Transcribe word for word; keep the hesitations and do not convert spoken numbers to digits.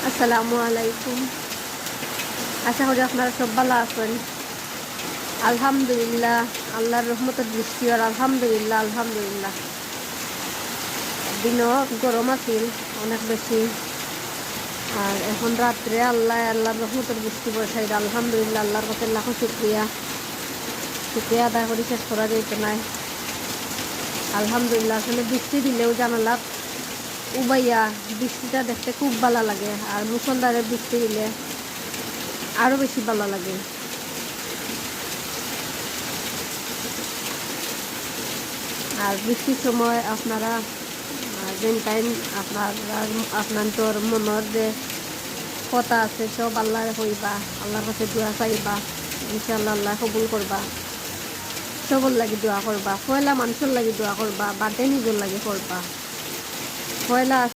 আসসালামু আলাইকুম। আশা করি আপনারা সব ভালা আছইন। আলহামদুলিল্লাহ, আল্লাহর রহমতর বৃষ্টি অর, আলহামদুলিল্লাহ, আলহামদুলিল্লাহ। দিনও গরম আছিল অনেক বেশি, আর এখন রাত্রে আল্লাহ, আল্লাহর রহমতর বৃষ্টি বর্ষাইরা, আলহামদুলিল্লাহ, আল্লাহর কাছে লাখো শুক্রিয়া। শুক্রিয়া আদায় করি শেষ করা যাইতো নায়। আলহামদুলিল্লাহ, আসলে বৃষ্টি দিলেও জানালাত উবাইয়া বৃষ্টিটা দেখতে খুব ভালা লাগে, আর মুষলধারে বৃষ্টি দিলে আরো বেশি ভালা লাগে। আর বৃষ্টির সময় আপনারা, আহ, যেন টাইম আপনার, আপনার তোর মনর যে কথা আছে সব আল্লাহরে কইবা, আল্লাহর কাছে দোয়া চাইবা, ইনশাআল্লাহ আল্লাহ কবুল করবা। সবর লাগি দোয়া করবা, পয়লা মানুষর লাগি দোয়া করবা, বাদে নিজর লাগি করবা। পয়লা